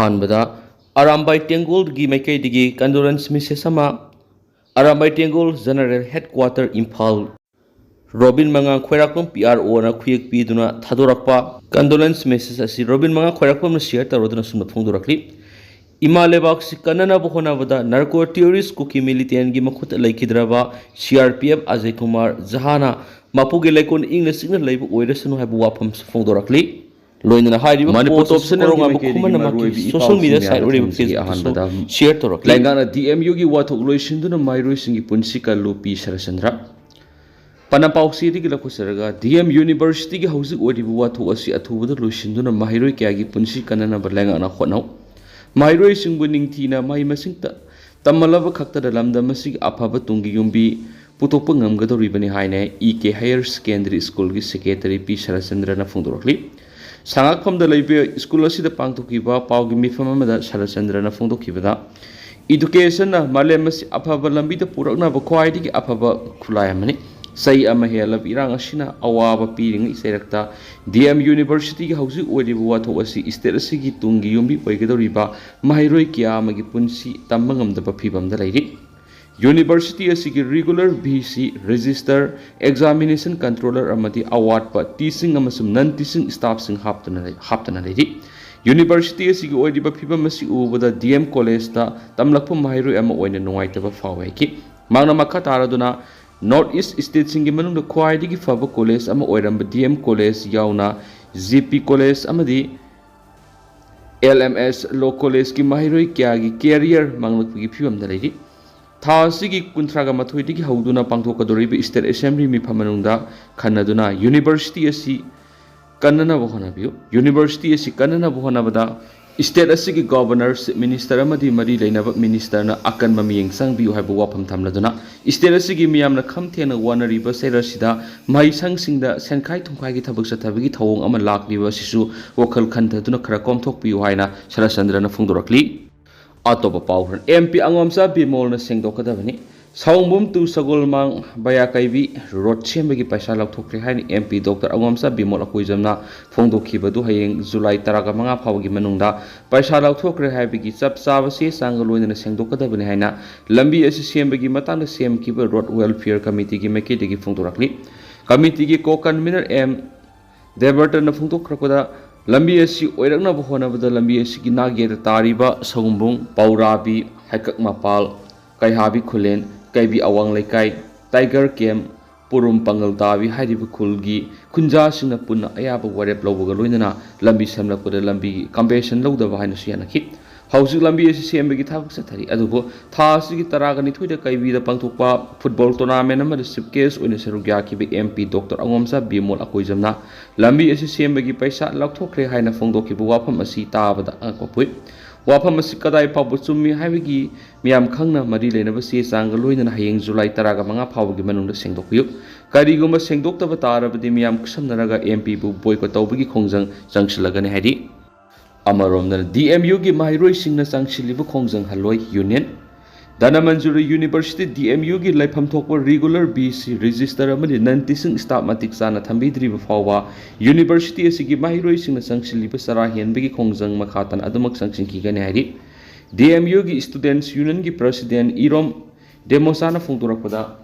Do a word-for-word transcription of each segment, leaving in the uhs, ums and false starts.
ꯑꯍꯥꯟꯕꯗ ꯑꯔꯥꯝꯕꯥꯏ ꯇꯦꯡꯒꯣꯜꯒꯤ ꯃꯥꯏꯀꯩꯗꯒꯤ condolence message ꯑꯃ, ꯑꯔꯥꯝꯕꯥꯏ ꯇꯦꯡꯒꯣꯜ General Headquarter, ꯏꯝꯐꯥꯜ꯫ ꯔꯣꯕꯤꯟ ꯃꯉꯥꯡ ꯈ꯭ꯋꯥꯏꯔꯥꯛꯄꯝ, P R O ꯅ ꯈꯨꯌꯦꯛ ꯄꯤꯗꯨꯅ ꯊꯥꯗꯣꯔꯛꯄ condolence message ꯑꯁꯤ ꯔꯣꯕꯤꯟ ꯃꯉꯥꯡ ꯈ꯭ꯋꯥꯏꯔꯥꯛꯄꯝꯅ share ꯇꯧꯔꯗꯨꯅ ꯑꯁꯨꯝꯅ ꯐꯣꯡꯗꯣꯔꯛꯂꯤ: "ꯏꯃꯥ ꯂꯩꯕꯥꯛꯁꯤ ꯀꯟꯅꯅꯕ ꯍꯣꯠꯅꯕꯗ narco terrorist ꯀꯨꯀꯤ militant ꯒꯤ ꯃꯈꯨꯠꯇ ꯂꯩꯈꯤꯗ꯭ꯔꯕ C R P F Ajay Kumar ꯖꯍꯥꯅ ꯃꯄꯨꯒꯤ ꯂꯩꯀꯣꯜ ꯏꯪꯅ ꯆꯤꯛꯅ ꯂꯩꯕ ꯑꯣꯏꯔꯁꯅꯨ" ꯍꯥꯏꯕ ꯋꯥꯐꯝꯁꯨ ꯐꯣꯡꯗꯣꯔꯛꯂꯤ꯫ ꯂꯣꯏꯅꯅ ꯍꯥꯏꯔꯤꯕ ꯃꯅꯤꯄꯨꯔ post ꯑꯁꯤ ꯇꯣꯞ ꯆꯦꯅꯦꯜꯒꯤ ꯀꯣꯔꯧꯉꯥꯟꯕ ꯃꯥꯏꯀꯩꯗꯒꯤ ꯈꯨꯃꯟ ꯃꯔꯨ ꯂꯝꯀꯤ ꯑꯣꯏꯕ ꯏ social ꯄꯥꯎꯁꯤꯡ media site ꯃꯌꯥꯝ ꯑꯣꯏꯔꯤꯕ ꯃꯊꯪꯁꯤꯒꯤ page ꯇꯁꯨ ꯑꯍꯥꯟꯕꯗ share ꯇꯧꯔꯛꯂꯤ꯫ ꯂꯩꯉꯥꯛꯅ D M U ꯒꯤ ꯋꯥꯊꯣꯛ ꯂꯣꯏꯁꯤꯟꯗꯨꯅ ꯃꯍꯩꯔꯣꯏꯁꯤꯡꯒꯤ ꯄꯨꯟꯁꯤ ꯀꯜꯂꯨ ꯄꯤ ꯁꯔꯠꯆꯟꯗ꯭ꯔ꯫ ꯄꯅꯝ ꯄꯥꯎꯆꯦꯗꯒꯤ ꯂꯧꯈꯠꯆꯔꯒ, D M University ꯒꯤ ꯍꯧꯖꯤꯛ ꯑꯣꯏꯔꯤꯕ ꯋꯥꯊꯣꯛ ꯑꯁꯤ ꯑꯊꯨꯕꯗ ꯂꯣꯏꯁꯤꯟꯗꯨꯅ ꯃꯍꯩꯔꯣꯏ ꯀꯌꯥꯒꯤ ꯄꯨꯟꯁꯤ ꯀꯟꯅꯅꯕ ꯂꯩꯉꯥꯛꯅ ꯍꯣꯠꯅꯧ꯫ ꯃꯍꯩꯔꯣꯏꯁꯤꯡꯕꯨ ꯅꯤꯡꯊꯤꯅ ꯃꯍꯩ ꯃꯁꯤꯡ ꯇ-, ꯇꯝꯍꯜꯂꯕ ꯈꯛꯇꯗ ꯂꯝꯗꯝ ꯑꯁꯤꯒꯤ ꯑꯐꯕ ꯇꯨꯡꯒꯤ ꯌꯨꯝꯕꯤ ꯄꯨꯊꯣꯛꯄ ꯉꯝꯒꯗꯧꯔꯤꯕꯅꯤ ꯍꯥꯏꯅ E K Higher Secondary School ꯒꯤ secretary ꯄꯤ ꯁꯔꯠꯆꯟꯗ꯭ꯔꯅ ꯐꯣꯡꯗꯣꯔꯛꯂꯤ꯫ ꯁꯉꯥꯛꯐꯝꯗ ꯂꯩꯕ ꯁ꯭ꯀꯨꯜ ꯑꯁꯤꯗ ꯄꯥꯡꯊꯣꯛꯈꯤꯕ ꯄꯥꯎꯒꯤ ꯃꯤꯐꯝ ꯑꯃꯗ ꯁꯔꯠꯆꯟꯗ꯭ꯔꯅ ꯐꯣꯡꯗꯣꯛꯈꯤꯕꯗ, education ꯅ ꯃꯥꯂꯦꯝ ꯑꯁꯤ ꯑꯐꯕ ꯂꯝꯕꯤꯗ ꯄꯨꯔꯛꯅꯕ ꯈ꯭ꯋꯥꯏꯗꯒꯤ ꯑꯐꯕ ꯈꯨꯠꯂꯥꯏ ꯑꯃꯅꯤ꯫ ꯆꯍꯤ ꯑꯃ ꯍꯦꯜꯂꯕ ꯏꯔꯥꯡ ꯑꯁꯤꯅ ꯑꯋꯥꯕ ꯄꯤꯔꯤꯉꯩ ꯆꯩꯔꯛꯇ D M University ꯒꯤ ꯍꯧꯖꯤꯛ ꯑꯣꯏꯔꯤꯕ ꯋꯥꯊꯣꯛ ꯑꯁꯤ state ꯑꯁꯤꯒꯤ ꯇꯨꯡꯒꯤ ꯌꯨꯝꯕꯤ ꯑꯣꯏꯒꯗꯧꯔꯤꯕ ꯃꯍꯩꯔꯣꯏ ꯀꯌꯥ ꯑꯃꯒꯤ ꯄꯨꯟꯁꯤ ꯇꯝꯕ ꯉꯝꯗꯕ ꯐꯤꯚꯝꯗ ꯂꯩꯔꯤ꯫ University ꯑꯁꯤꯒꯤ regular V C, register, examination controller ꯑꯃꯗꯤ ꯑꯋꯥꯠꯄ teaching ꯑꯃꯁꯨꯡ non teaching staff ꯁꯤꯡ ꯍꯥꯞꯇꯅ ꯂꯩ-, ꯍꯥꯞꯇꯅ ꯂꯩꯔꯤ꯫ University ꯑꯁꯤꯒꯤ ꯑꯣꯏꯔꯤꯕ ꯐꯤꯚꯝ ꯑꯁꯤ ꯎꯕꯗ D M College ꯇ ꯇꯝꯂꯛꯄ ꯃꯍꯩꯔꯣꯏ ꯑꯃ ꯑꯣꯏꯅ ꯅꯨꯡꯉꯥꯏꯇꯕ ꯐꯥꯎꯏ ꯍꯥꯏꯈꯤ꯫ ꯃꯍꯥꯛꯅ ꯃꯈꯥ ꯇꯥꯔꯗꯨꯅ, North East state ꯁꯤꯡꯒꯤ ꯃꯅꯨꯡꯗ ꯈ꯭ꯋꯥꯏꯗꯒꯤ ꯐꯕ college ꯑꯃ ꯑꯣꯏꯔꯝꯕ D M College ꯌꯥꯎꯅ G P College ꯑꯃꯗꯤ L M S Law College ꯀꯤ ꯃꯍꯩꯔꯣꯏ ꯀꯌꯥꯒꯤ career ꯃꯥꯡꯂꯛꯄꯒꯤ ꯐꯤꯚꯝꯗ ꯂꯩꯔꯤ꯫ ꯊꯥ ꯑꯁꯤꯒꯤ ꯀꯨꯟꯊ꯭ꯔꯥꯒ ꯃꯥꯊꯣꯏꯗꯒꯤ ꯍꯧꯗꯨꯅ ꯄꯥꯡꯊꯣꯛꯀꯗꯧꯔꯤꯕ state assembly ꯃꯤꯐꯝ ꯃꯅꯨꯡꯗ ꯈꯟꯅꯗꯨꯅ university ꯑꯁꯤ ꯀꯟꯅꯅꯕ ꯍꯣꯠꯅꯕꯤꯌꯨ꯫ University ꯑꯁꯤ ꯀꯟꯅꯅꯕ ꯍꯣꯠꯅꯕꯗ state ꯑꯁꯤꯒꯤ governor, chief minister ꯑꯃꯗꯤ ꯃꯔꯤ ꯂꯩꯅꯕ minister ꯅ ꯑꯀꯟꯕ ꯃꯤꯠꯌꯦꯡ ꯆꯪꯕꯤꯌꯨ ꯍꯥꯏꯕ ꯋꯥꯐꯝ ꯊꯝꯂꯗꯨꯅ, state ꯑꯁꯤꯒꯤ ꯃꯤꯌꯥꯝꯅ ꯈꯝ ꯊꯦꯡꯅ ꯋꯥꯅꯔꯤꯕ ꯆꯩꯔꯛ ꯑꯁꯤꯗ ꯃꯍꯩꯁꯪꯁꯤꯡꯗ ꯁꯦꯟꯈꯥꯏ ꯊꯨꯝꯈꯥꯏꯒꯤ ꯊꯕꯛ ꯆꯠꯊꯕꯒꯤ ꯊꯧꯑꯣꯡ ꯑꯃ ꯂꯥꯛꯂꯤꯕ ꯑꯁꯤꯁꯨ ꯋꯥꯈꯜ ꯈꯟꯊꯗꯨꯅ ꯈꯔ ꯀꯣꯝꯊꯣꯛꯄꯤꯌꯨ ꯍꯥꯏꯅ ꯁꯔꯠꯆꯟꯗ꯭ꯔꯅ ꯐꯣꯡꯗꯣꯔꯛꯂꯤ꯫ ꯑꯇꯣꯞꯄ ꯄꯥꯎ ꯍꯣꯔꯦꯟ꯫ M P ꯑꯉꯣꯝꯆꯥ ꯕꯤꯃꯣꯜꯅ ꯁꯦꯡꯗꯣꯛꯀꯗꯕꯅꯤ꯫ Saombung to Sagolmang via Keibi road ꯁꯦꯝꯕꯒꯤ ꯄꯩꯁꯥ ꯂꯧꯊꯣꯛꯈ꯭ꯔꯦ ꯍꯥꯏꯅ ꯑꯦꯝ ꯄꯤ ꯗꯣꯛꯇꯔ ꯑꯉꯣꯝꯆꯥ ꯕꯤꯃꯣꯜ ꯑꯀꯣꯏꯖꯝꯅ ꯐꯣꯡꯗꯣꯛꯈꯤꯕꯗꯨ ꯍꯌꯦꯡ ꯖꯨꯂꯥꯏ ꯇꯔꯥꯃꯉꯥ ꯐꯥꯎꯕꯒꯤ ꯃꯅꯨꯡꯗ ꯄꯩꯁꯥ ꯂꯧꯊꯣꯛꯈ꯭ꯔꯦ ꯍꯥꯏꯕꯒꯤ ꯆꯞ ꯆꯥꯕ ꯆꯦ ꯆꯥꯡꯒ ꯂꯣꯏꯅꯅ ꯁꯦꯡꯗꯣꯛꯀꯗꯕꯅꯤ ꯍꯥꯏꯅ ꯂꯝꯕꯤ ꯑꯁꯤ ꯁꯦꯝꯕꯒꯤ ꯃꯇꯥꯡꯗ ꯁꯦꯝꯈꯤꯕ ꯔꯣꯗ ꯋꯦꯜꯐꯤꯌꯔ ꯀꯃꯤꯇꯤꯒꯤ ꯃꯥꯏꯀꯩꯗꯒꯤ ꯐꯣꯡꯗꯣꯔꯛꯂꯤ꯫ ꯀꯃꯤꯇꯤꯒꯤ ꯀꯣ ꯀꯟꯚꯤꯅꯔ ꯑꯦꯝ ꯗꯦꯕꯔꯇꯟꯅ ꯐꯣꯡꯗꯣꯛꯈ꯭ꯔꯛꯄꯗ, ꯂꯝꯕꯤ ꯑꯁꯤ ꯑꯣꯏꯔꯛꯅꯕ ꯍꯣꯠꯅꯕꯗ ꯂꯝꯕꯤ ꯑꯁꯤꯒꯤ ꯅꯥꯛꯌꯦꯠꯇ ꯇꯥꯔꯤꯕ ꯁꯒꯨꯝꯕꯨꯡ, ꯄꯧꯔꯥꯕꯤ, ꯍꯩꯀꯛ ꯃꯄꯥꯜ, ꯀꯩꯍꯥꯕꯤ ꯈꯨꯂꯦꯟ, ꯀꯩꯕꯤ ꯑꯋꯥꯡ ꯂꯩꯀꯥꯏ, ꯇꯥꯏꯒꯔ ꯀꯦꯝ, ꯄꯨꯔꯨꯝ ꯄꯥꯡꯒꯜ ꯇꯥꯕꯤ ꯍꯥꯏꯔꯤꯕ ꯈꯨꯜꯒꯤ ꯈꯨꯟꯖꯥꯁꯤꯡꯅ ꯄꯨꯟꯅ ꯑꯌꯥꯕ ꯋꯥꯔꯦꯞ ꯂꯧꯕꯒ ꯂꯣꯏꯅꯅ ꯂꯝꯕꯤ ꯁꯦꯝꯂꯛꯄꯗ ꯂꯝꯕꯤꯒꯤ ꯀꯝꯄꯦꯟꯁꯦꯁꯟ ꯂꯧꯗꯕ ꯍꯥꯏꯅꯁꯨ ꯌꯥꯅꯈꯤ꯫ ꯍꯧꯖꯤꯛ ꯂꯝꯕꯤ ꯑꯁꯤ ꯁꯦꯝꯕꯒꯤ ꯊꯕꯛ ꯆꯠꯊꯔꯤ, ꯑꯗꯨꯕꯨ ꯊꯥ ꯑꯁꯤꯒꯤ ꯇꯔꯥꯒ ꯅꯤꯊꯣꯏꯗ ꯀꯩꯕꯤꯗ ꯄꯥꯡꯊꯣꯛꯄ ꯐꯨꯠꯕꯣꯜ ꯇꯣꯔꯅꯥꯃꯦꯟ ꯑꯃꯗ ꯆꯤꯐ ꯒꯦꯁ ꯑꯣꯏꯅ ꯁꯔꯨꯛ ꯌꯥꯈꯤꯕ ꯑꯦꯝ ꯄꯤ ꯗꯣꯛꯇꯔ ꯑꯉꯣꯝꯆꯥ ꯕꯤꯃꯣꯜ ꯑꯀꯣꯏꯖꯝꯅ ꯂꯝꯕꯤ ꯑꯁꯤ ꯁꯦꯝꯕꯒꯤ ꯄꯩꯁꯥ ꯂꯧꯊꯣꯛꯈ꯭ꯔꯦ ꯍꯥꯏꯅ ꯐꯣꯡꯗꯣꯛꯈꯤꯕ ꯋꯥꯐꯝ ꯑꯁꯤ ꯇꯥꯕꯗ ꯑꯉꯛꯄ ꯄꯣꯛꯏ꯫ ꯋꯥꯐꯝ ꯑꯁꯤ ꯀꯗꯥꯏ ꯐꯥꯎꯕ ꯆꯨꯝꯃꯤ ꯍꯥꯏꯕꯒꯤ ꯃꯤꯌꯥꯝ ꯈꯪꯅ ꯃꯔꯤ ꯂꯩꯅꯕ ꯆꯦ ꯆꯥꯡꯒ ꯂꯣꯏꯅꯅ ꯍꯌꯦꯡ ꯖꯨꯂꯥꯏ ꯇꯔꯥꯒ ꯃꯉꯥ ꯐꯥꯎꯕꯒꯤ ꯃꯅꯨꯡꯗ ꯁꯦꯡꯗꯣꯛꯄꯤꯌꯨ꯫ ꯀꯔꯤꯒꯨꯝꯕ ꯁꯦꯡꯗꯣꯛꯇꯕ ꯇꯥꯔꯕꯗꯤ ꯃꯤꯌꯥꯝ ꯈꯨꯠꯁꯝꯅꯔꯒ ꯑꯦꯝ ꯄꯤꯕꯨ ꯕꯣꯏꯀꯣꯠ ꯇꯧꯕꯒꯤ ꯈꯣꯡꯖꯪ ꯆꯪꯁꯤꯜꯂꯒꯅꯤ ꯍꯥꯏꯔꯤ꯫ ꯑꯃꯔꯣꯝꯗꯅ ꯗꯤ ꯑꯦꯝ ꯌꯨꯒꯤ ꯃꯍꯩꯔꯣꯏꯁꯤꯡꯅ ꯆꯪꯁꯤꯜꯂꯤꯕ ꯈꯣꯡꯖꯪ ꯍꯜꯂꯣꯏ union. Dhanamanjuri university D M ꯌꯨꯒꯤ ꯂꯩꯐꯝ ꯊꯣꯛꯄ ꯔꯤꯒꯨꯂꯔ ꯕꯤ ꯁꯤ ꯔꯦꯖꯤꯁꯇꯔ ꯑꯃꯗꯤ ꯅꯟ ꯇꯤꯆꯤꯡ ꯁ꯭ꯇꯥꯐ ꯃꯇꯤꯛ ꯆꯥꯅ ꯊꯝꯕꯤꯗ꯭ꯔꯤꯕ ꯐꯥꯎꯕ ꯌꯨꯅꯤꯚꯔꯁꯤꯇꯤ ꯑꯁꯤꯒꯤ ꯃꯍꯩꯔꯣꯏꯁꯤꯡꯅ ꯆꯪꯁꯤꯜꯂꯤꯕ ꯆꯔꯥ ꯍꯦꯟꯕꯒꯤ ꯈꯣꯡꯖꯪ ꯃꯈꯥ ꯇꯥꯅ ꯑꯗꯨꯃꯛ ꯆꯪꯁꯤꯟꯈꯤꯒꯅꯤ ꯍꯥꯏꯔꯤ꯫ ꯗꯤ ꯑꯦꯝ ꯌꯨꯒꯤ ꯁ꯭ꯇꯨꯗꯦꯟꯠꯁ ꯌꯨꯅꯤꯌꯟꯒꯤ ꯄ꯭ꯔꯁꯤꯗꯦꯟꯠ ꯏꯔꯣꯝ ꯗꯦꯃꯣꯁꯥꯅ ꯐꯣꯡꯗꯣꯔꯛꯄꯗ,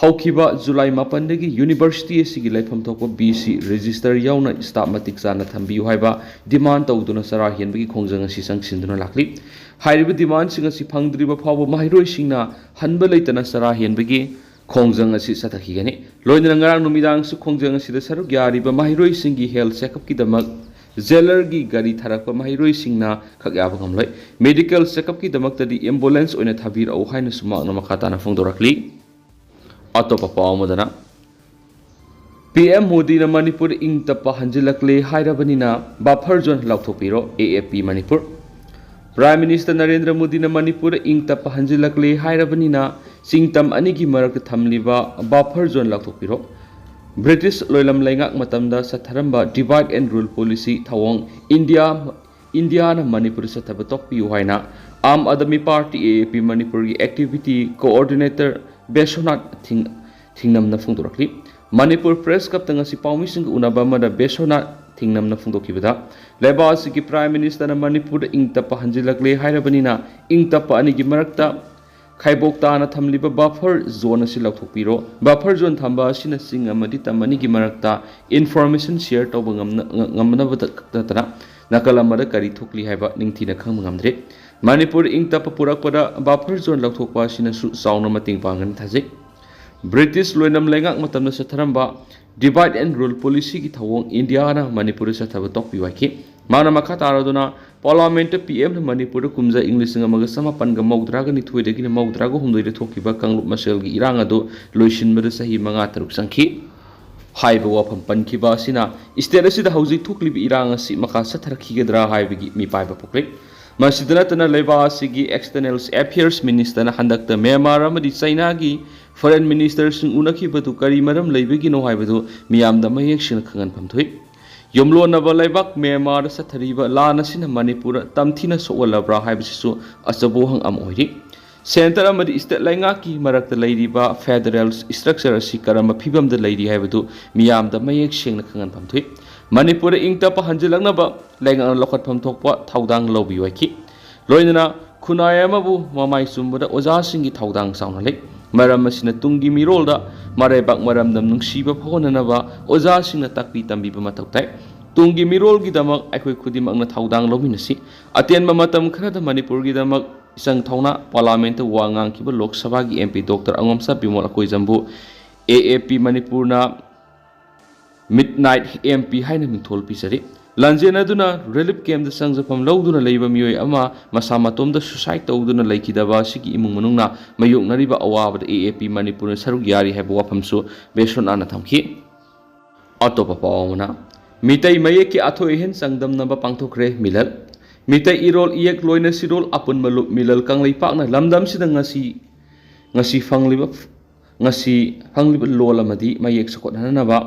ꯍꯧꯈꯤꯕ ꯖꯨꯂꯥꯏ ꯃꯥꯄꯟꯗꯒꯤ ꯌꯨꯅꯤꯚꯔꯁꯤꯇꯤ ꯑꯁꯤꯒꯤ ꯂꯩꯐꯝ ꯊꯣꯛꯄ ꯕꯤ ꯁꯤ ꯔꯦꯖꯤꯁꯇꯔ ꯌꯥꯎꯅ ꯁ꯭ꯇꯥꯐ ꯃꯇꯤꯛ ꯆꯥꯅ ꯊꯝꯕꯤꯌꯨ ꯍꯥꯏꯕ ꯗꯤꯃꯥꯟ ꯇꯧꯗꯨꯅ ꯆꯔꯥ ꯍꯦꯟꯕꯒꯤ ꯈꯣꯡꯖꯪ ꯑꯁꯤ ꯆꯪꯁꯤꯟꯗꯨꯅ ꯂꯥꯛꯂꯤ꯫ ꯍꯥꯏꯔꯤꯕ ꯗꯤꯃꯥꯟꯁꯤꯡ ꯑꯁꯤ ꯐꯪꯗ꯭ꯔꯤꯕ ꯐꯥꯎꯕ ꯃꯍꯩꯔꯣꯏꯁꯤꯡꯅ ꯍꯟꯕ ꯂꯩꯇꯅ ꯆꯔꯥ ꯍꯦꯟꯕꯒꯤ ꯈꯣꯡꯖꯪ ꯑꯁꯤ ꯆꯠꯊꯈꯤꯒꯅꯤ꯫ ꯂꯣꯏꯅꯅ ꯉꯔꯥꯡ ꯅꯨꯃꯤꯗꯥꯡꯁꯨ ꯈꯣꯡꯖꯪ ꯑꯁꯤꯗ ꯁꯔꯨꯛ ꯌꯥꯔꯤꯕ ꯃꯍꯩꯔꯣꯏꯁꯤꯡꯒꯤ ꯍꯦꯜꯊ ꯆꯦꯛꯑꯞꯀꯤꯗꯃꯛ ꯖꯦꯂꯔꯒꯤ ꯒꯥꯔꯤ ꯊꯥꯔꯛꯄ ꯃꯍꯩꯔꯣꯏꯁꯤꯡꯅ ꯈꯛ ꯌꯥꯕ ꯉꯝꯂꯣꯏ꯫ ꯃꯦꯗꯤꯀꯦꯜ ꯆꯦꯛꯑꯞꯀꯤꯗꯃꯛꯇꯗꯤ ꯑꯦꯝꯕꯨꯂꯦꯟꯁ ꯑꯣꯏꯅ ꯊꯥꯕꯤꯔꯛꯎ ꯍꯥꯏꯅꯁꯨ ꯃꯍꯥꯛꯅ ꯃꯈꯥ ꯇꯥꯅ ꯐꯣꯡꯗꯣꯔꯛꯂꯤ꯫ ꯑꯇꯣꯞꯄ ꯄꯥꯎ ꯑꯃꯗꯅ, ꯄꯤ ꯑꯦꯝ ꯃꯣꯗꯤꯅ ꯃꯅꯤꯄꯨꯔ ꯏꯪ ꯇꯞꯄ ꯍꯟꯖꯤꯜꯂꯛꯂꯦ ꯍꯥꯏꯔꯕꯅꯤꯅ ꯕꯐꯔ ꯖꯣꯟ ꯂꯥꯎꯊꯣꯛꯄꯤꯔꯣ, ꯑꯦ ꯑꯦ ꯄꯤ ꯃꯅꯤꯄꯨꯔ꯫ ꯄ꯭ꯔꯥꯏꯝ ꯃꯤꯅꯤꯁꯇꯔ ꯅꯔꯦꯟꯗ꯭ꯔ ꯃꯣꯗꯤꯅ ꯃꯅꯤꯄꯨꯔ ꯏꯪ ꯇꯞꯄ ꯍꯟꯖꯤꯜꯂꯛꯂꯦ ꯍꯥꯏꯔꯕꯅꯤꯅ ꯆꯤꯡꯇꯝ ꯑꯅꯤꯒꯤ ꯃꯔꯛꯇ ꯊꯝꯂꯤꯕ ꯕꯐꯔ ꯖꯣꯟ ꯂꯥꯎꯊꯣꯛꯄꯤꯔꯣ꯫ ꯕ꯭ꯔꯤꯇꯤꯁ ꯂꯣꯏꯂꯝ ꯂꯩꯉꯥꯛ ꯃꯇꯝꯗ ꯆꯠꯊꯔꯝꯕ ꯗꯤꯚꯥꯏꯗ ꯑꯦꯟ ꯔꯨꯜ ꯄꯣꯂꯤꯁꯤ ꯊꯧꯑꯣꯡ ꯏꯟꯗꯤꯌꯥ ꯏꯟꯗꯤꯌꯥꯅ ꯃꯅꯤꯄꯨꯔꯗ ꯆꯠꯊꯕ ꯇꯣꯛꯄꯤꯌꯨ ꯍꯥꯏꯅ ꯑꯥꯝ ꯑꯥꯗꯃꯤ ꯄꯥꯔꯇꯤ, ꯑꯦ ꯑꯦ ꯄꯤ, ꯃꯅꯤꯄꯨꯔꯒꯤ ꯑꯦꯛꯇꯤꯚꯤꯇꯤ ꯀꯣꯑꯣꯔꯗꯤꯅꯦꯇꯔ ꯕꯤꯁ꯭ꯋꯅꯥꯊ ꯊꯤꯡ-, ꯊꯤꯡꯅꯝꯅ ꯐꯣꯡꯗꯣꯔꯛꯂꯤ꯫ ꯃꯅꯤꯄꯨꯔ ꯄ꯭ꯔꯦꯁ ꯀ꯭ꯂꯕꯇ ꯉꯁꯤ ꯄꯥꯎꯃꯤꯁꯤꯡꯒ ꯎꯅꯕ ꯑꯃꯗ ꯕꯤꯁ꯭ꯋꯅꯥꯊ ꯊꯤꯡꯅꯝꯅ ꯐꯣꯡꯗꯣꯛꯈꯤꯕꯗ, ꯂꯩꯕꯥꯛ ꯑꯁꯤꯒꯤ ꯄ꯭ꯔꯥꯏꯝ ꯃꯤꯅꯤꯁꯇꯔꯅ ꯃꯅꯤꯄꯨꯔꯗ ꯏꯪ ꯇꯞꯄ ꯍꯟꯖꯤꯜꯂꯛꯂꯦ ꯍꯥꯏꯔꯕꯅꯤꯅ, ꯏꯪ ꯇꯞꯄ ꯑꯅꯤꯒꯤ ꯃꯔꯛꯇ ꯈꯥꯏꯕꯣꯛ ꯇꯥꯅ ꯊꯝꯂꯤꯕ ꯕꯐꯔ ꯖꯣꯟ ꯑꯁꯤ ꯂꯧꯊꯣꯛꯄꯤꯔꯣ꯫ ꯕꯐꯔ ꯖꯣꯟ ꯊꯝꯕ ꯑꯁꯤꯅ ꯆꯤꯡ ꯑꯃꯗꯤ ꯇꯝ ꯑꯅꯤꯒꯤ ꯃꯔꯛꯇ ꯏꯟꯐꯣꯔꯃꯦꯁꯟ ꯁꯤꯌꯔ ꯇꯧꯕ ꯉꯝꯅ-, ꯉꯝꯅꯕꯇ ꯅꯠꯇꯅ, ꯅꯥꯀꯜ ꯑꯃꯗ ꯀꯔꯤ ꯊꯣꯛꯂꯤ ꯍꯥꯏꯕ ꯅꯤꯡꯊꯤꯅ ꯈꯪꯕ ꯉꯝꯗ꯭ꯔꯤ꯫ ꯃꯅꯤꯄꯨꯔ ꯏꯪ ꯇꯞꯄ ꯄꯨꯔꯛꯄꯗ ꯕꯐꯔ ꯖꯣꯟ ꯂꯧꯊꯣꯛꯄ ꯑꯁꯤꯅꯁꯨ ꯆꯥꯎꯅ ꯃꯇꯦꯡ ꯄꯥꯡꯒꯅꯤ ꯊꯥꯖꯩ꯫ ꯕ꯭ꯔꯤꯇꯤꯁ ꯂꯣꯏꯅꯝ ꯂꯩꯉꯥꯛ ꯃꯇꯝꯗ ꯆꯠꯊꯔꯝꯕ divide and rule policyꯒꯤ ꯊꯧꯑꯣꯡ ꯏꯟꯗꯤꯌꯥꯅ ꯃꯅꯤꯄꯨꯔꯗ ꯆꯠꯊꯕ ꯇꯣꯛꯄꯤꯌꯨ ꯍꯥꯏꯈꯤ꯫ ꯃꯥꯅ ꯃꯈꯥ ꯇꯥꯔꯗꯨꯅ, ꯄꯥꯔꯂꯥꯃꯦꯟꯠꯇ ꯄꯤ ꯑꯦꯝꯅ ꯃꯅꯤꯄꯨꯔꯗ ꯀꯨꯝꯖꯥ ꯏꯪ ꯂꯤꯁꯤꯡ ꯑꯃꯒ ꯆꯃꯥꯄꯟꯒ ꯃꯧꯗ꯭ꯔꯥꯒ ꯅꯤꯊꯣꯏꯗꯒꯤꯅ ꯃꯧꯗ꯭ꯔꯥꯒ ꯍꯨꯝꯗꯣꯏꯗ ꯊꯣꯛꯈꯤꯕ ꯀꯥꯡꯂꯨꯞ ꯃꯁꯦꯜꯒꯤ ꯏꯔꯥꯡ ꯑꯗꯨ ꯂꯣꯏꯁꯤꯟꯕꯗ ꯆꯍꯤ ꯃꯉꯥ ꯇꯔꯨꯛ ꯆꯪꯈꯤ ꯍꯥꯏꯕ ꯋꯥꯐꯝ ꯄꯟꯈꯤꯕ ꯑꯁꯤꯅ ꯁ꯭ꯇꯦꯠ ꯑꯁꯤꯗ ꯍꯧꯖꯤꯛ ꯊꯣꯛꯂꯤꯕ ꯏꯔꯥꯡ ꯑꯁꯤ ꯃꯈꯥ ꯆꯠꯊꯔꯛꯈꯤꯒꯗ꯭ꯔꯥ ꯍꯥꯏꯕꯒꯤ ꯃꯤꯄꯥꯏꯕ ꯄꯣꯛꯂꯦ꯫ ꯃꯁꯤꯗ ꯅꯠꯇꯅ, ꯂꯩꯕꯥꯛ ꯑꯁꯤꯒꯤ ꯑꯦꯛꯁꯇꯔꯅꯦꯜ ꯑꯦꯐꯤꯌꯔꯁ ꯃꯤꯅꯤꯁꯇꯔꯅ ꯍꯟꯗꯛꯇ ꯃ꯭ꯌꯥꯟꯃꯥꯔ ꯑꯃꯗꯤ ꯆꯩꯅꯥꯒꯤ ꯐꯣꯔꯦꯟ ꯃꯤꯅꯤꯁꯇꯔꯁꯤꯡ ꯎꯅꯈꯤꯕꯗꯨ ꯀꯔꯤ ꯃꯔꯝ ꯂꯩꯕꯒꯤꯅꯣ ꯍꯥꯏꯕꯗꯨ ꯃꯤꯌꯥꯝꯗ ꯃꯌꯦꯛ ꯁꯦꯡꯅ ꯈꯪꯍꯟꯐꯝ ꯊꯣꯛꯏ꯫ ꯌꯨꯝꯂꯣꯟꯅꯕ ꯂꯩꯕꯥꯛ ꯃ꯭ꯌꯥꯟꯃꯥꯔꯗ ꯆꯠꯊꯔꯤꯕ ꯂꯥꯟ ꯑꯁꯤꯅ ꯃꯅꯤꯄꯨꯔꯗ ꯇꯝꯊꯤꯅ ꯁꯣꯛꯍꯜꯂꯕ꯭ꯔꯥ ꯍꯥꯏꯕꯁꯤꯁꯨ ꯑꯆꯧꯕ ꯋꯥꯍꯪ ꯑꯃ ꯑꯣꯏꯔꯤ꯫ ꯁꯦꯟꯇꯔ ꯑꯃꯗꯤ ꯁ꯭ꯇꯦꯠ ꯂꯩꯉꯥꯛꯀꯤ ꯃꯔꯛꯇ ꯂꯩꯔꯤꯕ ꯐꯦꯗꯔꯦꯜ ꯁ꯭ꯇ꯭ꯔꯛꯆꯔ ꯑꯁꯤ ꯀꯔꯝꯕ ꯐꯤꯕꯝꯗ ꯂꯩꯔꯤ ꯍꯥꯏꯕꯗꯨ ꯃꯤꯌꯥꯝꯗ ꯃꯌꯦꯛ ꯁꯦꯡꯅ ꯈꯪꯍꯟꯐꯝ ꯊꯣꯛꯏ꯫ ꯃꯅꯤꯄꯨꯔꯗ ꯏꯪ ꯇꯞꯄ ꯍꯟꯖꯤꯜꯂꯛꯅꯕ ꯂꯩꯉꯥꯛꯅ ꯂꯧꯈꯠꯐꯝ ꯊꯣꯛꯄ ꯊꯧꯗꯥꯡ ꯂꯧꯕꯤꯌꯨ ꯍꯥꯏꯈꯤ꯫ ꯂꯣꯏꯅꯅ ꯈꯨꯟꯅꯥꯏ ꯑꯃꯕꯨ ꯃꯃꯥꯏ ꯆꯨꯝꯕꯗ ꯑꯣꯖꯥꯁꯤꯡꯒꯤ ꯊꯧꯗꯥꯡ ꯆꯥꯎꯅ ꯂꯩ꯫ ꯃꯔꯝ ꯑꯁꯤꯅ ꯇꯨꯡꯒꯤ ꯃꯤꯔꯣꯜꯗ ꯃꯔꯩꯕꯥꯛ ꯃꯔꯝꯗꯝ ꯅꯨꯡꯁꯤꯕ ꯐꯥꯎꯍꯟꯅꯅꯕ ꯑꯣꯖꯥꯁꯤꯡꯅ ꯇꯥꯛꯄꯤ ꯇꯝꯕꯤꯕ ꯃꯊꯧ ꯇꯥꯏ꯫ ꯇꯨꯡꯒꯤ ꯃꯤꯔꯣꯜꯒꯤꯗꯃꯛ ꯑꯩꯈꯣꯏ ꯈꯨꯗꯤꯡꯃꯛꯅ ꯊꯧꯗꯥꯡ ꯂꯧꯃꯤꯟꯅꯁꯤ꯫ ꯑꯇꯦꯟꯕ ꯃꯇꯝ ꯈꯔꯗ ꯃꯅꯤꯄꯨꯔꯒꯤꯗꯃꯛ ꯏꯆꯪ ꯊꯧꯅ ꯄꯥꯔꯂꯥꯃꯦꯟꯠꯇ ꯋꯥ ꯉꯥꯡꯈꯤꯕ ꯂꯣꯛ ꯁꯚꯥꯒꯤ ꯑꯦꯝ ꯄꯤ ꯗꯣꯛꯇꯔ ꯑꯉꯣꯝꯆꯥ ꯕꯤꯃꯣꯜ ꯑꯩꯈꯣꯏꯖꯝꯕꯨ ꯑꯦ ꯑꯦ ꯄꯤ ꯃꯅꯤꯄꯨꯔꯅ ꯃꯤꯗ ꯅꯥꯏꯠ ꯑꯦꯝ ꯄꯤ ꯍꯥꯏꯅ ꯃꯤꯡꯊꯣꯜ ꯄꯤꯖꯔꯤ꯫ ꯂꯥꯟꯖꯦꯟꯅꯗꯨꯅ ꯔꯤꯂꯤꯐ ꯀꯦꯝꯞꯇ ꯆꯪꯖꯐꯝ ꯂꯧꯗꯨꯅ ꯂꯩꯕ ꯃꯤꯑꯣꯏ ꯑꯃ ꯃꯁꯥ ꯃꯇꯣꯝꯗ ꯁꯨꯁꯥꯏꯗ ꯇꯧꯗꯨꯅ ꯂꯩꯈꯤꯗꯕ ꯑꯁꯤꯒꯤ ꯏꯃꯨꯡ ꯃꯅꯨꯡꯅ ꯃꯥꯌꯣꯛꯅꯔꯤꯕ ꯑꯋꯥꯕꯗ ꯑꯦ ꯑꯦ ꯄꯤ ꯃꯅꯤꯄꯨꯔꯅ ꯁꯔꯨꯛ ꯌꯥꯔꯤ ꯍꯥꯏꯕ ꯋꯥꯐꯝꯁꯨ ꯕꯤꯁ꯭ꯋꯅꯥꯊꯅ ꯊꯝꯈꯤ꯫ ꯑꯇꯣꯞꯄ ꯄꯥꯎ ꯑꯃꯅ, ꯃꯤꯇꯩ ꯃꯌꯦꯛꯀꯤ ꯑꯊꯣꯏ ꯑꯍꯦꯟ ꯆꯥꯡꯗꯝꯅꯕ ꯄꯥꯡꯊꯣꯛꯈ꯭ꯔꯦ ꯃꯤꯂꯜ꯫ ꯃꯤꯇꯩ ꯏꯔꯣꯜ ꯏꯌꯦꯛ ꯂꯣꯏꯅ ꯁꯤꯔꯣꯜ ꯑꯄꯨꯟꯕ ꯂꯨꯞ ꯃꯤꯂꯜ ꯀꯪꯂꯩꯄꯥꯛꯅ ꯂꯝꯗꯝꯁꯤꯗ ꯉꯁꯤ, ꯉꯁꯤ ꯐꯪꯂꯤꯕ, ꯉꯁꯤ ꯐꯪꯂꯤꯕ ꯂꯣꯜ ꯑꯃꯗꯤ ꯃꯌꯦꯛ ꯆꯥꯎꯈꯠꯍꯟꯅꯅꯕ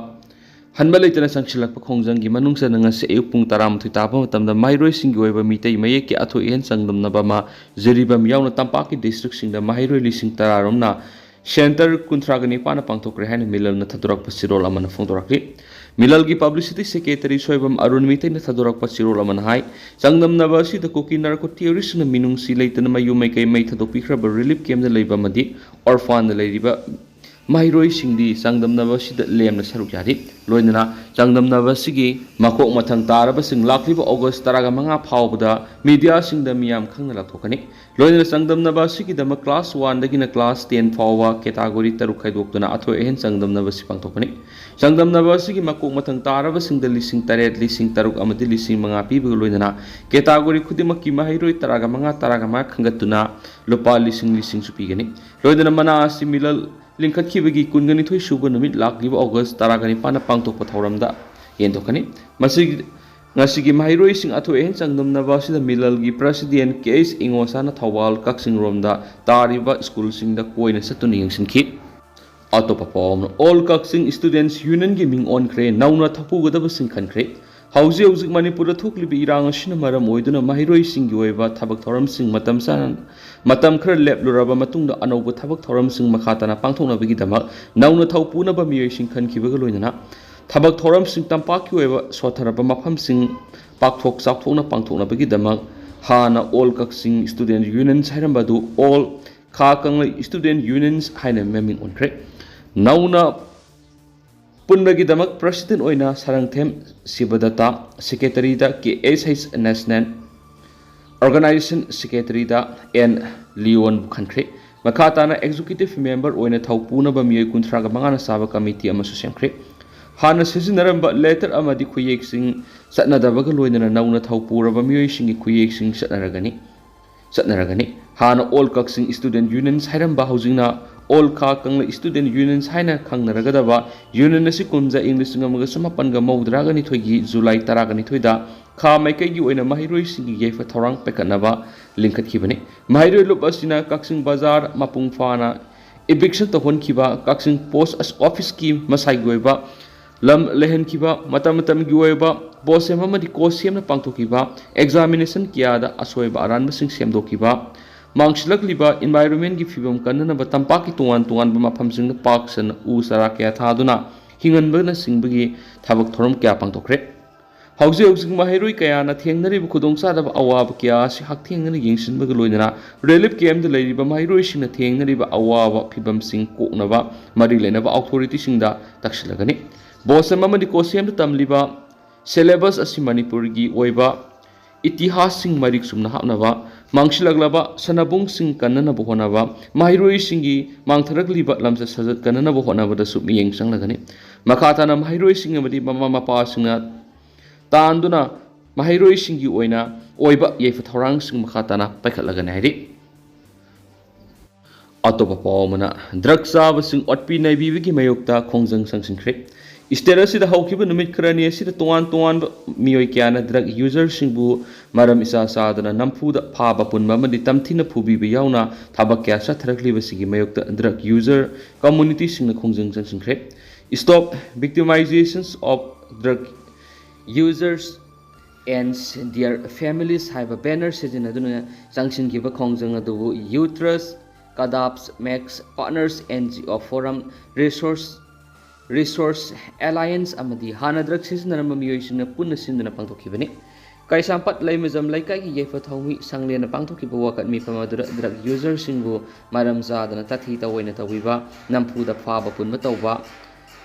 ꯍꯟꯕ ꯂꯩꯇꯅ ꯆꯪꯁꯤꯜꯂꯛꯄ ꯈꯣꯡꯖꯪꯒꯤ ꯃꯅꯨꯡ ꯆꯟꯅ ꯉꯁꯤ ꯑꯌꯨꯛ ꯄꯨꯡ ꯇꯔꯥꯃꯥꯊꯣꯏ ꯇꯥꯕ ꯃꯇꯝꯗ ꯃꯍꯩꯔꯣꯏꯁꯤꯡꯒꯤ ꯑꯣꯏꯕ ꯃꯤꯇꯩ ꯃꯌꯦꯛꯀꯤ ꯑꯊꯣꯏ ꯑꯍꯦꯟ ꯆꯥꯡꯗꯝꯅꯕ ꯑꯃ ꯖꯤꯔꯤꯕꯥꯝ ꯌꯥꯎꯅ ꯇꯝꯄꯥꯛꯀꯤ ꯗꯤꯁꯇ꯭ꯔꯤꯛꯁꯤꯡꯗ ꯃꯍꯩꯔꯣꯏ ꯂꯤꯁꯤꯡ ꯇꯔꯥ ꯔꯣꯝꯅ ꯁꯦꯟꯇꯔ ꯀꯨꯟꯊ꯭ꯔꯥꯒ ꯅꯤꯄꯥꯟꯅ ꯄꯥꯡꯊꯣꯛꯈ꯭ꯔꯦ ꯍꯥꯏꯅ ꯃꯤꯂꯜꯅ ꯊꯥꯗꯣꯔꯛꯄ ꯆꯦꯔꯣꯜ ꯑꯃꯅ ꯐꯣꯡꯗꯣꯔꯛꯂꯤ꯫ ꯃꯤꯂꯜꯒꯤ ꯄꯕ꯭ꯂꯤꯁꯤꯇꯤ ꯁꯦꯀ꯭ꯔꯦꯇꯔꯤ ꯁꯣꯏꯕꯝ ꯑꯔꯨꯟ ꯃꯤꯇꯩꯅ ꯊꯥꯗꯣꯔꯛꯄ ꯆꯦꯔꯣꯜ ꯑꯃꯅ ꯍꯥꯏ, ꯆꯥꯡꯗꯝꯅꯕ ꯑꯁꯤꯗ ꯀꯨꯀꯤ ꯅꯥꯔꯀꯣ ꯇꯦꯔꯣꯔꯤꯁ꯭ꯠꯅ ꯃꯤꯅꯨꯡꯁꯤ ꯂꯩꯇꯅ ꯃꯌꯨꯝ ꯃꯩꯀꯩ ꯃꯩ ꯊꯥꯗꯣꯛꯄꯤꯈ꯭ꯔꯕ ꯔꯤꯂꯤꯐ ꯀꯦꯝꯞꯇ ꯂꯩꯕ ꯑꯃꯗꯤ ꯑꯣꯔꯐꯥꯟꯗ ꯂꯩꯔꯤꯕ ꯃꯍꯩꯔꯣꯏꯁꯤꯡꯗꯤ ꯆꯥꯡꯗꯝꯅꯕ ꯑꯁꯤꯗ ꯂꯦꯝꯅ ꯁꯔꯨꯛ ꯌꯥꯔꯤ꯫ ꯂꯣꯏꯅꯅ ꯆꯥꯡꯗꯝꯅꯕ ꯑꯁꯤꯒꯤ ꯃꯀꯣꯛ ꯃꯊꯪ ꯇꯥꯔꯕꯁꯤꯡ ꯂꯥꯛꯂꯤꯕ ꯑꯣꯒꯁ ꯇꯔꯥꯒ ꯃꯉꯥ ꯐꯥꯎꯕꯗ ꯃꯤꯗꯤꯌꯥꯁꯤꯡꯗ ꯃꯤꯌꯥꯝ ꯈꯪꯅ ꯂꯥꯎꯊꯣꯛꯀꯅꯤ꯫ ꯂꯣꯏꯅꯅ ꯆꯥꯡꯗꯝꯅꯕ ꯑꯁꯤꯒꯤꯗꯃꯛ ꯀ꯭ꯂꯥꯁ ꯋꯥꯟꯗꯒꯤꯅ ꯀ꯭ꯂꯥꯁ ꯇꯦꯟ ꯐꯥꯎꯕ ꯀꯦꯇꯥꯒꯣꯔꯤ ꯇꯔꯨꯛ ꯈꯥꯏꯗꯣꯛꯇꯨꯅ ꯑꯊꯣꯏ ꯑꯍꯦꯟ ꯆꯥꯡꯗꯝꯅꯕ ꯑꯁꯤ ꯄꯥꯡꯊꯣꯛꯀꯅꯤ꯫ ꯆꯥꯡꯗꯝꯅꯕ ꯑꯁꯤꯒꯤ ꯃꯀꯣꯛ ꯃꯊꯪ ꯇꯥꯔꯕꯁꯤꯡꯗ ꯂꯤꯁꯤꯡ ꯇꯔꯦꯠ, ꯂꯤꯁꯤꯡ ꯇꯔꯨꯛ ꯑꯃꯗꯤ ꯂꯤꯁꯤꯡ ꯃꯉꯥ ꯄꯤꯕꯒ ꯂꯣꯏꯅꯅ ꯀꯦꯇꯥꯒꯣꯔꯤ ꯈꯨꯗꯤꯡꯃꯛꯀꯤ ꯃꯍꯩꯔꯣꯏ ꯇꯔꯥꯒ ꯃꯉꯥ, ꯇꯔꯥꯒ ꯃꯉꯥ ꯈꯟꯒꯠꯇꯨꯅ ꯂꯨꯄꯥ ꯂꯤꯁꯤꯡ, ꯂꯤꯁꯤꯡꯁꯨ ꯄꯤꯒꯅꯤ꯫ ꯂꯣꯏꯅꯅ ꯃꯅꯥ ꯑꯁꯤ ꯃꯤꯂꯜ ꯂꯤꯡꯈꯠꯈꯤꯕꯒꯤ ꯀꯨꯟꯒ ꯅꯤꯊꯣꯏ ꯁꯨꯕ ꯅꯨꯃꯤꯠ ꯂꯥꯛꯂꯤꯕ ꯑꯣꯒꯁ ꯇꯔꯥꯒ ꯅꯤꯄꯥꯟꯗ ꯄꯥꯡꯊꯣꯛꯄ ꯊꯧꯔꯝꯗ ꯌꯦꯟꯊꯣꯛꯀꯅꯤ꯫ ꯃꯁꯤꯒꯤ, ꯉꯁꯤꯒꯤ ꯃꯍꯩꯔꯣꯏꯁꯤꯡ ꯑꯊꯣꯏ ꯑꯍꯦꯟ ꯆꯥꯡꯗꯝꯅꯕ ꯑꯁꯤꯗ ꯃꯤꯂꯜꯒꯤ ꯄ꯭ꯔꯁꯤꯗꯦꯟ ꯀꯦ ꯑꯩꯆ ꯏꯉꯣꯁꯥꯅ ꯊꯧꯕꯥꯜ ꯀꯛꯆꯤꯡ ꯔꯣꯝꯗ ꯇꯥꯔꯤꯕ ꯁ꯭ꯀꯨꯜꯁꯤꯡꯗ ꯀꯣꯏꯅ ꯆꯠꯇꯨꯅ ꯌꯦꯡꯁꯤꯟꯈꯤ꯫ ꯑꯇꯣꯞꯄ ꯄꯥꯎ ꯑꯃꯅ, ꯑꯣꯜ ꯀꯛꯆꯤꯡ ꯁ꯭ꯇꯨꯗꯦꯟꯠꯁ ꯌꯨꯅꯤꯌꯟꯒꯤ ꯃꯤꯡ ꯑꯣꯟꯈ꯭ꯔꯦ, ꯅꯧꯅ ꯊꯧꯄꯨꯒꯗꯕꯁꯤꯡ ꯈꯟꯈ꯭ꯔꯦ꯫ ꯍꯧꯖꯤꯛ ꯍꯧꯖꯤꯛ ꯃꯅꯤꯄꯨꯔꯗ ꯊꯣꯛꯂꯤꯕ ꯏꯔꯥꯡ ꯑꯁꯤꯅ ꯃꯔꯝ ꯑꯣꯏꯗꯨꯅ ꯃꯍꯩꯔꯣꯏꯁꯤꯡꯒꯤ ꯑꯣꯏꯕ ꯊꯕꯛ ꯊꯧꯔꯝꯁꯤꯡ ꯃꯇꯝ ꯆꯥꯅ, ꯃꯇꯝ ꯈꯔ ꯂꯦꯞꯂꯨꯔꯕ ꯃꯇꯨꯡꯗ ꯑꯅꯧꯕ ꯊꯕꯛ ꯊꯧꯔꯝꯁꯤꯡ ꯃꯈꯥ ꯇꯥꯅ ꯄꯥꯡꯊꯣꯛꯅꯕꯒꯤꯗꯃꯛ ꯅꯧꯅ ꯊꯧ ꯄꯨꯅꯕ ꯃꯤꯑꯣꯏꯁꯤꯡ ꯈꯟꯈꯤꯕꯒ ꯂꯣꯏꯅꯅ ꯊꯕꯛ ꯊꯧꯔꯝꯁꯤꯡ ꯇꯝꯄꯥꯛꯀꯤ ꯑꯣꯏꯕ ꯁꯣꯠꯊꯔꯕ ꯃꯐꯝꯁꯤꯡ ꯄꯥꯛꯊꯣꯛ ꯆꯥꯎꯊꯣꯛꯅ ꯄꯥꯡꯊꯣꯛꯅꯕꯒꯤꯗꯃꯛ ꯍꯥꯟꯅ ꯑꯣꯜ ꯀꯛꯆꯤꯡ ꯁ꯭ꯇꯨꯗꯦꯟꯠ ꯌꯨꯅꯤꯌꯟ ꯍꯥꯏꯔꯝꯕ ꯑꯗꯨ ꯑꯣꯜ ꯈꯥ ꯀꯪꯂꯩ ꯁ꯭ꯇꯨꯗꯦꯟꯠ ꯌꯨꯅꯤꯌꯟ ꯍꯥꯏꯅ ꯃꯃꯤꯡ ꯑꯣꯟꯈ꯭ꯔꯦ꯫ ꯅꯧꯅ ꯄꯨꯟꯕꯒꯤꯗꯃꯛ ꯄ꯭ꯔꯁꯤꯗꯦꯟꯠ ꯑꯣꯏꯅ ꯁꯔꯪꯊꯦꯝ ꯁꯤꯕꯗꯠꯇ, ꯁꯦꯀ꯭ꯔꯦꯇꯔꯤꯗ ꯀꯦ ꯑꯦꯁ ꯑꯩꯆ ꯅꯦꯁꯅꯦꯜ ꯑꯣꯔꯒꯅꯥꯏꯖꯦꯁꯟ ꯁꯦꯀ꯭ꯔꯦꯇꯔꯤꯗ ꯑꯦꯟ ꯂꯤꯌꯣꯟꯕꯨ ꯈꯟꯈ꯭ꯔꯦ꯫ ꯃꯈꯥ ꯇꯥꯅ ꯑꯦꯛꯖꯤꯀ꯭ꯌꯨꯇꯤꯚ ꯃꯦꯝꯕꯔ ꯑꯣꯏꯅ ꯊꯧ ꯄꯨꯅꯕ ꯃꯤꯑꯣꯏ ꯀꯨꯟꯊ꯭ꯔꯥꯒ ꯃꯉꯥꯅ ꯆꯥꯕ ꯀꯃꯤꯇꯤ ꯑꯃꯁꯨ ꯁꯦꯝꯈ꯭ꯔꯦ꯫ ꯍꯥꯟꯅ ꯁꯤꯖꯤꯟꯅꯔꯝꯕ ꯂꯦꯇꯔ ꯑꯃꯗꯤ ꯈꯨꯌꯦꯛꯁꯤꯡ ꯆꯠꯅꯗꯕꯒ ꯂꯣꯏꯅꯅ ꯅꯧꯅ ꯊꯧ ꯄꯨꯔꯕ ꯃꯤꯑꯣꯏꯁꯤꯡꯒꯤ ꯈꯨꯌꯦꯛꯁꯤꯡ ꯆꯠꯅꯔꯒꯅꯤ꯫ ꯆꯠꯅꯔꯒꯅꯤ꯫ ꯍꯥꯟꯅ ꯑꯣꯜ ꯀꯛꯆꯤꯡ ꯁ꯭ꯇꯨꯗꯦꯟꯠ ꯌꯨꯅꯤꯌꯟ ꯍꯥꯏꯔꯝꯕ ꯍꯧꯖꯤꯛꯅ ꯑꯣꯜ ꯈꯥ ꯀꯪꯂꯩ ꯁ꯭ꯇꯨꯗꯦꯟꯠ ꯌꯨꯅꯤꯌꯟ ꯍꯥꯏꯅ ꯈꯪꯅꯔꯒꯗꯕ ꯌꯨꯅꯤꯌꯟ ꯑꯁꯤ ꯀꯨꯝꯖꯥ ꯏꯪ ꯂꯤꯁꯤꯡ ꯑꯃꯒ ꯆꯃꯥꯄꯟꯒ ꯃꯧꯗ꯭ꯔꯥꯒ ꯅꯤꯊꯣꯏꯒꯤ ꯖꯨꯂꯥꯏ ꯇꯔꯥꯒ ꯅꯤꯊꯣꯏꯗ ꯈꯥ ꯃꯥꯏꯀꯩꯒꯤ ꯑꯣꯏꯅ ꯃꯍꯩꯔꯣꯏꯁꯤꯡꯒꯤ ꯌꯥꯏꯐ ꯊꯧꯔꯥꯡ ꯄꯥꯏꯈꯠꯅꯕ ꯂꯤꯡꯈꯠꯈꯤꯕꯅꯤ꯫ ꯃꯍꯩꯔꯣꯏ ꯂꯨꯞ ꯑꯁꯤꯅ ꯀꯛꯆꯤꯡ ꯕꯖꯥꯔ ꯃꯄꯨꯡ ꯐꯥꯅ ꯏꯚꯤꯛꯁꯟ ꯇꯧꯍꯟꯈꯤꯕ, ꯀꯛꯆꯤꯡ ꯄꯣꯁ ꯑꯣꯐꯤꯁꯀꯤ ꯃꯁꯥꯒꯤ ꯑꯣꯏꯕ ꯂꯝ ꯂꯩꯍꯟꯈꯤꯕ, ꯃꯇꯝ ꯃꯇꯝꯒꯤ ꯑꯣꯏꯕ ꯕꯣꯁꯦꯝ ꯑꯃꯗꯤ ꯀꯣꯁꯦꯝꯅ ꯄꯥꯡꯊꯣꯛꯈꯤꯕ ꯑꯦꯛꯖꯥꯃꯤꯅꯦꯁꯟ ꯀꯌꯥꯗ ꯑꯁꯣꯏꯕ ꯑꯔꯥꯟꯕꯁꯤꯡ ꯁꯦꯝꯗꯣꯛꯈꯤꯕ, ꯃꯥꯡꯁꯤꯜꯂꯛꯂꯤꯕ ꯏꯟꯚꯥꯏꯔꯣꯟꯃꯦꯟꯒꯤ ꯐꯤꯕꯝ ꯀꯟꯅꯅꯕ ꯇꯝꯄꯥꯛꯀꯤ ꯇꯣꯉꯥꯟ ꯇꯣꯉꯥꯟꯕ ꯃꯐꯝꯁꯤꯡꯗ ꯄꯥꯛ ꯁꯟꯅ ꯎ ꯆꯥꯔꯥ ꯀꯌꯥ ꯊꯥꯗꯨꯅ ꯍꯤꯡꯍꯟꯕꯅꯆꯤꯡꯕꯒꯤ ꯊꯕꯛ ꯊꯧꯔꯝ ꯀꯌꯥ ꯄꯥꯡꯊꯣꯛꯈ꯭ꯔꯦ꯫ ꯍꯧꯖꯤꯛ ꯍꯧꯖꯤꯛ ꯃꯍꯩꯔꯣꯏ ꯀꯌꯥꯅ ꯊꯦꯡꯅꯔꯤꯕ ꯈꯨꯗꯣꯡꯆꯥꯗꯕ ꯑꯋꯥꯕ ꯀꯌꯥ ꯑꯁꯤ ꯍꯛꯊꯦꯡꯅꯅ ꯌꯦꯡꯁꯤꯟꯕꯒ ꯂꯣꯏꯅꯅ ꯔꯤꯂꯤꯐ ꯀꯦꯝꯗ ꯂꯩꯔꯤꯕ ꯃꯍꯩꯔꯣꯏꯁꯤꯡꯅ ꯊꯦꯡꯅꯔꯤꯕ ꯑꯋꯥꯕ ꯐꯤꯕꯝꯁꯤꯡ ꯀꯣꯛꯅꯕ ꯃꯔꯤ ꯂꯩꯅꯕ ꯑꯣꯊꯣꯔꯤꯇꯤꯁꯤꯡꯗ ꯇꯛꯁꯤꯜꯂꯒꯅꯤ꯫ ꯕꯣꯁꯦꯝ ꯑꯃꯗꯤ ꯀꯣꯁꯦꯝꯗ ꯇꯝꯂꯤꯕ ꯁꯦꯂꯦꯕꯁ ꯑꯁꯤ ꯃꯅꯤꯄꯨꯔꯒꯤ ꯑꯣꯏꯕ ꯏꯇꯤꯍꯥꯁꯁꯤꯡ ꯃꯔꯤꯛ ꯆꯨꯝꯅ ꯍꯥꯞꯅꯕ, ꯃꯥꯡꯁꯤꯜꯂꯛꯂꯕ ꯁꯅꯥꯕꯨꯡꯁꯤꯡ ꯀꯟꯅꯅꯕ ꯍꯣꯠꯅꯕ, ꯃꯍꯩꯔꯣꯏꯁꯤꯡꯒꯤ ꯃꯥꯡꯊꯔꯛꯂꯤꯕ ꯂꯝꯆꯠ ꯁꯥꯖꯠ ꯀꯟꯅꯅꯕ ꯍꯣꯠꯅꯕꯗꯁꯨ ꯃꯤꯠꯌꯦꯡ ꯆꯪꯂꯒꯅꯤ꯫ ꯃꯈꯥ ꯇꯥꯅ ꯃꯍꯩꯔꯣꯏꯁꯤꯡ ꯑꯃꯗꯤ ꯃꯃꯥ ꯃꯄꯥꯁꯤꯡꯅ ꯇꯥꯟꯗꯨꯅ ꯃꯍꯩꯔꯣꯏꯁꯤꯡꯒꯤ ꯑꯣꯏꯅ ꯑꯣꯏꯕ ꯌꯥꯏꯐ ꯊꯧꯔꯥꯡꯁꯤꯡ ꯃꯈꯥ ꯇꯥꯅ ꯄꯥꯏꯈꯠꯂꯒꯅꯤ ꯍꯥꯏꯔꯤ꯫ ꯑꯇꯣꯞꯄ ꯄꯥꯎ ꯑꯃꯅ, ꯗ꯭ꯔꯒ ꯆꯥꯕꯁꯤꯡ ꯑꯣꯠꯄꯤ ꯅꯩꯕꯤꯕꯒꯤ ꯃꯥꯌꯣꯛꯇ ꯈꯣꯡꯖꯪ ꯆꯪꯁꯤꯟꯈ꯭ꯔꯦ꯫ ꯁ꯭ꯇꯦꯠ ꯑꯁꯤꯗ ꯍꯧꯈꯤꯕ ꯅꯨꯃꯤꯠ ꯈꯔꯅꯤ ꯑꯁꯤꯗ ꯇꯣꯉꯥꯟ ꯇꯣꯉꯥꯟꯕ ꯃꯤꯑꯣꯏ ꯀꯌꯥꯅ ꯗ꯭ꯔꯒ ꯌꯨꯖꯔꯁꯤꯡꯕꯨ ꯃꯔꯝ ꯏꯆꯥ ꯆꯥꯗꯅ ꯅꯝꯐꯨꯗ ꯐꯥꯕ ꯄꯨꯟꯕ ꯑꯃꯗꯤ ꯇꯝꯊꯤꯅ ꯐꯨꯕꯤꯕ ꯌꯥꯎꯅ ꯊꯕꯛ ꯀꯌꯥ ꯆꯠꯊꯔꯛꯂꯤꯕꯁꯤꯒꯤ ꯃꯥꯌꯣꯛꯇ ꯗ꯭ꯔꯒ ꯌꯨꯖꯔ ꯀꯝꯃꯨꯅꯤꯇꯤꯁꯤꯡꯅ ꯈꯣꯡꯖꯪ ꯆꯪꯁꯤꯟꯈ꯭ꯔꯦ꯫ Stop Victimizations of Drug Users and Their Families ꯍꯥꯏꯕ ꯕꯦꯅꯔ ꯁꯤꯖꯤꯟꯅꯗꯨꯅ ꯆꯪꯁꯤꯟꯈꯤꯕ ꯈꯣꯡꯖꯪ ꯑꯗꯨꯕꯨ ꯌꯨ ꯇ꯭ꯔꯁ, ꯀꯗꯥꯞꯁ, ꯃꯦꯛꯁ partners, N G O forum, resource resource alliance ꯑꯃꯗꯤ ꯍꯥꯟꯅ ꯗ꯭ꯔꯒ ꯁꯤꯖꯤꯟꯅꯔꯝꯕ ꯃꯤꯑꯣꯏꯁꯤꯡꯅ ꯄꯨꯟꯅ ꯁꯤꯟꯗꯨꯅ ꯄꯥꯡꯊꯣꯛꯈꯤꯕꯅꯤ꯫ ꯀꯩꯁꯥꯝꯄꯥꯠ ꯂꯩꯃꯖꯝ ꯂꯩꯀꯥꯏꯒꯤ ꯌꯥꯏꯐ ꯊꯧꯃꯤ ꯁꯪꯂꯦꯟꯅ ꯄꯥꯡꯊꯣꯛꯈꯤꯕ ꯋꯥꯀꯠ ꯃꯤꯐꯝ ꯑꯗꯨꯗ ꯗ꯭ꯔꯒ ꯌꯨꯖꯔꯁꯤꯡꯕꯨ ꯃꯔꯝ ꯆꯥꯗꯅ ꯇꯥꯊꯤ ꯇꯥꯑꯣꯏꯅ ꯇꯧꯕꯤꯕ, ꯅꯝꯐꯨꯗ ꯐꯥꯕ ꯄꯨꯟꯕ ꯇꯧꯕ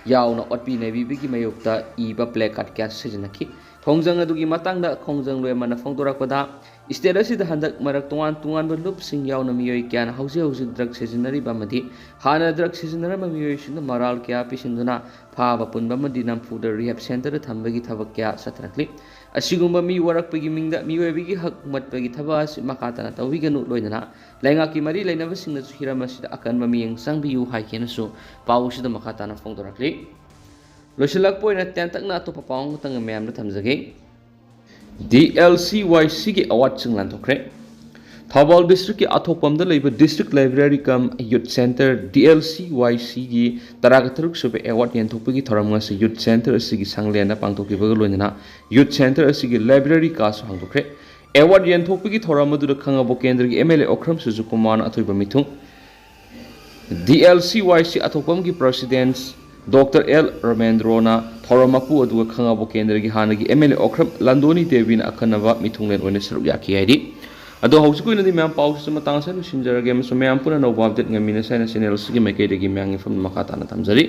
ꯌꯥꯎꯅ ꯑꯣꯠꯄꯤ ꯅꯩꯕꯤꯕꯒꯤ ꯃꯥꯌꯣꯛꯇ ꯏꯕ ꯄ꯭ꯂꯦ ꯀꯥꯔꯗ ꯀꯌꯥ ꯁꯤꯖꯤꯟꯅꯈꯤ꯫ ꯈꯣꯡꯖꯪ ꯑꯗꯨꯒꯤ ꯃꯇꯥꯡꯗ ꯈꯣꯡꯖꯪꯂꯣꯏ ꯑꯃꯅ ꯐꯣꯡꯗꯣꯔꯛꯄꯗ, ꯁ꯭ꯇꯦꯠ ꯑꯁꯤꯗ ꯍꯟꯗꯛ ꯃꯔꯛ ꯇꯣꯉꯥꯟ ꯇꯣꯉꯥꯟꯕ ꯂꯨꯞꯁꯤꯡ ꯌꯥꯎꯅ ꯃꯤꯑꯣꯏ ꯀꯌꯥꯅ ꯍꯧꯖꯤꯛ ꯍꯧꯖꯤꯛ ꯗ꯭ꯔꯒ ꯁꯤꯖꯤꯟꯅꯔꯤꯕ ꯑꯃꯗꯤ ꯍꯥꯟꯅ ꯗ꯭ꯔꯒ ꯁꯤꯖꯤꯟꯅꯔꯝꯕ ꯃꯤꯑꯣꯏꯁꯤꯡꯗ ꯃꯔꯥꯜ ꯀꯌꯥ ꯄꯤꯁꯤꯟꯗꯨꯅ ꯐꯥꯕ ꯄꯨꯟꯕ ꯑꯃꯗꯤ ꯅꯝꯐꯨꯗ ꯔꯤꯍꯦꯕ ꯁꯦꯟꯇꯔꯗ ꯊꯝꯕꯒꯤ ꯊꯕꯛ ꯀꯌꯥ ꯆꯠꯊꯔꯛꯂꯤ꯫ ꯑꯁꯤꯒꯨꯝꯕ ꯃꯤ ꯋꯥꯔꯛꯄꯒꯤ ꯃꯤꯡꯗ ꯃꯤꯑꯣꯏꯕꯒꯤ ꯍꯛ ꯃꯠꯄꯒꯤ ꯊꯕꯛ ꯑꯁꯤ ꯃꯈꯥ ꯇꯥꯅ ꯇꯧꯕꯤꯒꯅꯨ, ꯂꯣꯏꯅꯅ ꯂꯩꯉꯥꯛꯀꯤ ꯃꯔꯤ ꯂꯩꯅꯕꯁꯤꯡꯅꯁꯨ ꯍꯤꯔꯝ ꯑꯁꯤꯗ ꯑꯀꯟꯕ ꯃꯤꯠꯌꯦꯡ ꯆꯪꯕꯤꯌꯨ ꯍꯥꯏꯈꯤꯅꯁꯨ ꯄꯥꯎ ꯑꯁꯤꯗ ꯃꯈꯥ ꯇꯥꯅ ꯐꯣꯡꯗꯣꯔꯛꯂꯤ꯫ ꯂꯣꯏꯁꯤꯜꯂꯛꯄ ꯑꯣꯏꯅ ꯇꯦꯟꯇꯛꯅ ꯑꯇꯣꯞꯄ ꯄꯥꯎ ꯑꯃꯇꯪ ꯃꯌꯥꯝꯗ ꯊꯝꯖꯒꯦ꯫ ꯗꯤ ꯑꯦꯜ ꯁꯤ ꯋꯥꯏ ꯁꯤꯒꯤ ꯑꯦꯋꯥꯔꯗꯁꯤꯡ ꯂꯥꯟꯊꯣꯛꯈ꯭ꯔꯦ꯫ ꯊꯧꯕꯥꯜ ꯗꯤꯁꯇ꯭ꯔꯤꯛꯀꯤ ꯑꯊꯣꯛꯄꯝꯗ ꯂꯩꯕ ꯗꯤꯁꯇ꯭ꯔꯤꯛ ꯂꯥꯏꯕ꯭ꯔꯦꯔꯤ ꯀꯝ ꯌꯨꯠ ꯁꯦꯟꯇꯔ, ꯗꯤ ꯑꯦꯜ ꯁꯤ ꯋꯥꯏ ꯁꯤꯒꯤ ꯇꯔꯥꯒ ꯇꯔꯨꯛ ꯁꯨꯕ ꯑꯦꯋꯥꯔꯗ ꯌꯦꯟꯊꯣꯛꯄꯒꯤ ꯊꯧꯔꯝ ꯑꯁꯤ ꯌꯨꯠ ꯁꯦꯟꯇꯔ ꯑꯁꯤꯒꯤ ꯁꯪꯂꯦꯟꯗ ꯄꯥꯡꯊꯣꯛꯈꯤꯕꯒ ꯂꯣꯏꯅꯅ ꯌꯨꯠ ꯁꯦꯟꯇꯔ ꯑꯁꯤꯒꯤ ꯂꯥꯏꯕ꯭ꯔꯦꯔꯤ ꯀꯥꯁꯨ ꯍꯥꯡꯗꯣꯛꯈ꯭ꯔꯦ꯫ ꯑꯦꯋꯥꯔꯗ ꯌꯦꯟꯊꯣꯛꯄꯒꯤ ꯊꯧꯔꯝ ꯑꯗꯨꯗ ꯈꯥꯉꯕꯣꯛ ꯀꯦꯟꯗ꯭ꯔꯒꯤ ꯑꯦꯝ ꯑꯦꯜ ꯑꯦ ꯑꯣꯀ꯭ꯔꯝ ꯁꯨꯖꯨꯀꯨꯃꯥꯔꯅ ꯑꯊꯣꯏꯕ ꯃꯤꯊꯨꯡ, ꯗꯤ ꯑꯦꯜ ꯁꯤ ꯋꯥꯏ ꯁꯤ ꯑꯊꯣꯛꯄꯝꯒꯤ ꯄ꯭ꯔꯁꯤꯗꯦꯟꯠ ꯗꯣꯛꯇꯔ ꯑꯦꯜ ꯔꯃꯦꯟꯗ꯭ꯔꯣꯅ ꯊꯧꯔꯝ ꯃꯄꯨ ꯑꯗꯨꯒ ꯈꯥꯉꯕꯣꯛ ꯀꯦꯟꯗ꯭ꯔꯒꯤ ꯍꯥꯟꯅꯒꯤ ꯑꯦꯝ ꯑꯦꯜ ꯑꯦ ꯑꯣꯀ꯭ꯔꯝ ꯂꯟꯗꯣꯅꯤ ꯗꯦꯕꯤꯅ ꯑꯈꯟꯅꯕ ꯃꯤꯊꯨꯡꯂꯦꯟ ꯑꯣꯏꯅ ꯁꯔꯨꯛ ꯌꯥꯈꯤ ꯍꯥꯏꯔꯤ꯫ ꯑꯗꯣ ꯍꯧꯖꯤꯛꯀꯤ ꯑꯣꯏꯅꯗꯤ ꯃꯌꯥꯝ ꯄꯥꯎꯁꯤꯁꯨ ꯃꯇꯥꯡ ꯑꯁꯤꯗ ꯂꯣꯏꯁꯤꯟꯖꯔꯒꯦ ꯑꯃꯁꯨꯡ ꯃꯌꯥꯝ ꯄꯨꯟꯅ ꯑꯅꯧꯕ ꯑꯞꯗꯦꯠ ꯉꯥꯏꯃꯤꯟꯅꯁꯦ ꯍꯥꯏꯅ ꯆꯦꯅꯦꯜ ꯑꯁꯤꯒꯤ ꯃꯥꯏꯀꯩꯗꯒꯤ ꯃꯌꯥꯝꯒꯤ ꯃꯐꯝꯗ ꯃꯈꯥ ꯇꯥꯅ ꯊꯝꯖꯔꯤ꯫